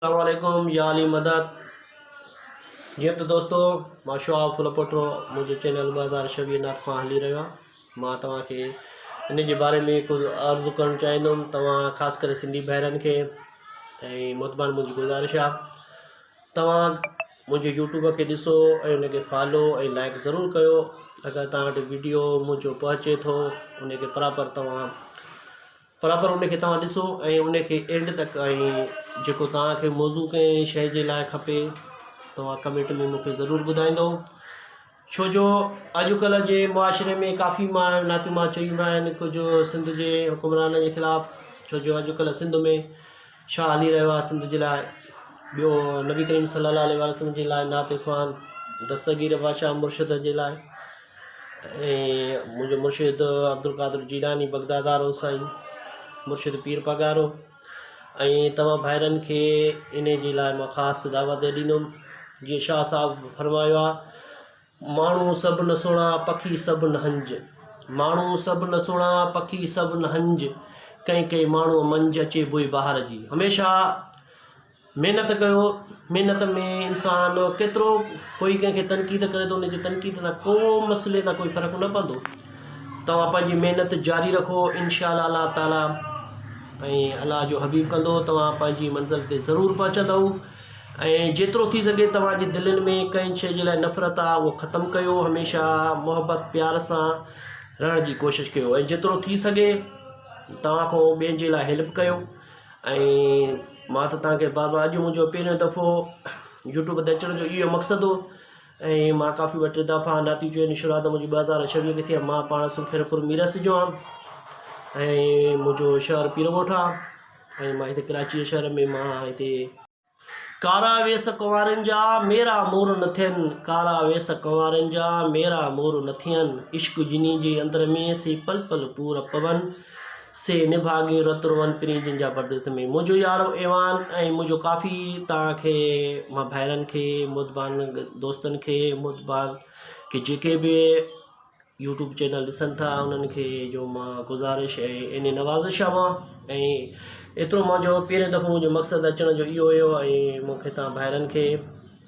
السلام عليڪم يا علي مدد جيئن ته دوستو مان شعاع ڦلپوٽو منهنجو چينل 2026 نعت خوان هلي رهيو آهي مان توهان کي ان جي باري ۾ ڪجهه عرض ڪرڻ چاهيندم توهان خاص ڪري سنڌي ڀائرن کي ۽ مهربان منهنجي گذارش آهي توهان منهنجي يوٽيوب کي ڏسو ۽ ان کي فالو ۽ لائڪ ضرور ڪيو اگر توهان وٽ ويڊيو منهنجو پهچي ٿو ان کي پراپر توهان برابر ان کي توهان ڏسو ۽ ان کي اينڊ تڪ ۽ جيڪو توهان کي موضوع ڪنهن شيء جي لاء کپي توهان ڪمينٽ ۾ مون کي ضرور ٻڌائيندو ڇو جو اڄڪلهه جي معاشري ۾ ڪافي مان نعتيون مان چيون آهن ڪجهه سنڌ جي حڪمرانن جي خلاف ڇو جو اڄڪلهه سنڌ ۾ ڇا هلي رهيو آهي سنڌ جي لاء ٻيو نبي ڪريم صلي الله عليه وسلم جي لاء نعت خوان دستگير بادشاهه مرشد جي لاء ۽ منهنجو مرشد عبدالقادر جيلاني بغداد وارو سائين مرشد پير پاڳارو ۽ توهان ڀائرن کي ان جي لاء مان خاص دعوت ڏيندم جيئن شاهه صاحب فرمايو آهي ماڻهو سڀ نه سهڻا پکي سڀ نه هنج ماڻهو سڀ نه سهڻا پکي سڀ نه هنج ڪنهن ڪنهن ماڻهوء منجهه اچي بوء بهار جي هميشه محنت ڪيو محنت ۾ انسان ڪيترو ڪوئي ڪنهن کي تنقيد ڪري ٿو ان جي تنقيد سان ڪو مسئلي سان ڪوئي فرق نه پوندو توهان پنهنجي محنت جاري رکو انشاء الله الله تعالي ۽ الله جو حبيب ڪندو توهان پنهنجي منزل تي ضرور پهچندو ۽ جيترو ٿي سگهي توهان جي دلين ۾ ڪنهن شيء جي لاء نفرت آهي اهو ختم ڪيو هميشه محبت پيار سان رهڻ جي ڪوشش ڪيو ۽ جيترو ٿي سگهي توهان کان ٻين جي لاء هيلپ ڪيو ۽ مان ته توهان کي بار بار اڄ منهنجو پهريون دفعو يوٽيوب تي اچڻ جو اهو مقصد هو ۽ مان ڪافي ٻه ٽي دفعا نعتي چوئي جي شروعات منهنجي 2026 کي ٿي مان پاڻ سکيرپور ميرس جو آهيان ۽ منهنجو شهر پير ڳوٺ آهي ۽ مان هتي ڪراچي جي شهر ۾ مان هتي ڪارا ويس ڪنوارين جا، ميرا مور نه ٿين، ڪارا ويس ڪنوارين جا، ميرا مور نه ٿين، عشق جني جي اندر ۾، سي پل پل پور پون، سي نڀاڳيون رت روئن، پرين جن جا پرديس ۾. منهنجو يار ايوان ۽ منهنجو ڪافي توهان کي مان ڀائرن کي مدبان دوستن کي مدبان کي جيڪي به يوٽيوب چينل ڏسن ٿا انهن کي جو مان گذارش ۽ اني نوازش آهيان ۽ ايترو منهنجو پهريون دفعو منهنجو مقصد اچڻ جو اهو هيو ۽ مون کي توهان ڀائرن کي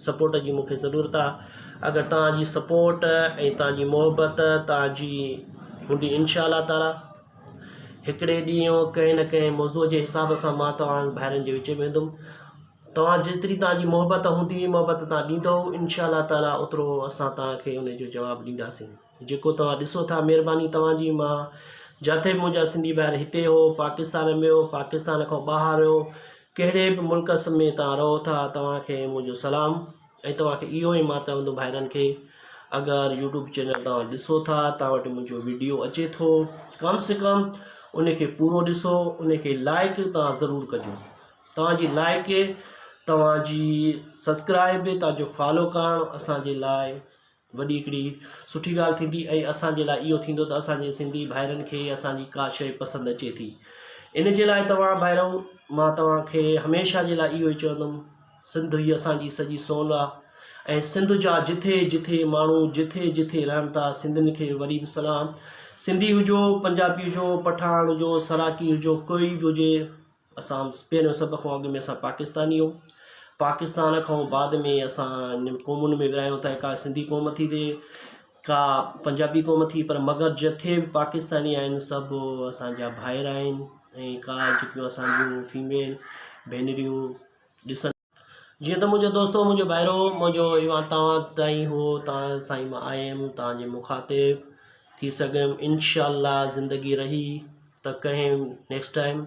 سپورٽ جي مون کي ضرورت آهي اگر توهان جي سپورٽ ۽ توهان جي محبت توهان جي هوندي انشاء الله تعالي هڪڙي ڏينهن ڪنهن نه ڪنهن موضوع جي حساب سان مان توهان ڀائرن جي وچ ۾ ويندم توهان جيتري توهان جي محبت هوندي محبت توهان ڏيندؤ انشاء الله تعالي اوترو اسان توهان کي ان جو جواب ڏينداسين جيڪو توهان ڏسو ٿا مهرباني توهان جي مان جاٿي به منهنجا سنڌي ڀائر هتي هو پاڪستان ۾ هو پاڪستان کان ٻاهر هو ڪهڙي به ملڪ ۾ توهان رهو ٿا توهان کي منهنجو سلام ۽ توهان کي اهو ئي مان چوندم ڀائرن کي اگر يوٽيوب چينل توهان ڏسو ٿا توهان وٽ منهنجو ويڊيو اچي ٿو ڪم سي ڪم ان کي پورو ڏسو ان کي لائڪ توهان ضرور ڪجو توهان جي لائڪ توهان جي سبسڪرائب توهان جو فالو ڪرڻ اسان جي لاء وڏي هڪڙي سٺي ڳالهه ٿيندي ۽ اسان جي لاء اهو ٿيندو ته اسان جي سنڌي ڀائرن کي اسان جي ڪا شيء پسند اچي ٿي ان جي لاء توهان ڀائرو مان توهان کي هميشه جي لاء اهو ئي چوندم سنڌ هي اسان جي سڄي سون آ ۽ سنڌ جا جٿي جٿي ماڻهو جٿي جٿي رهن ٿا سنڌين کي وري به سلام سنڌي هجو پنجابي هجو پٺاڻ هجو سراڪي هجو ڪوئي به هجي اسان پهريون سڀ کان اڳ ۾ اسان پاڪستاني آهيون پاڪستان کان بعد ۾ اسان انهن قومن ۾ ورهايون ٿا ڪا سنڌي قوم ٿي ٿئي ڪا پنجابي قوم ٿي پر مگر جٿي به پاڪستاني آهن سڀ اسانجا ڀائر آهن ۽ ڪا جيڪيون اسانجون فيميل ڀينريون ڏسن جيئن ته منهنجو دوستو منهنجو ڀائرو منهنجو ايوان توهان تائين هو توهان سائين مان آيم توهان جي مخاطب ٿي سگهيم انشاء الله زندگي رهي ته ڪنهن نيڪسٽ ٽائيم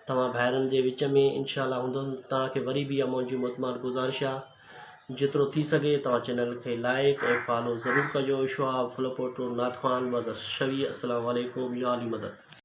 توهان ڀائرن جي وچ ۾ انشاء الله هوندم توهان کي وري به اها منهنجي متمال گذارش آهي جيترو ٿي سگهي توهان چينل کي لائڪ ۽ فالو ضرور ڪجو شعاع فلپوٽو نعت خوان 2026 السلام عليڪم يا علي مدد.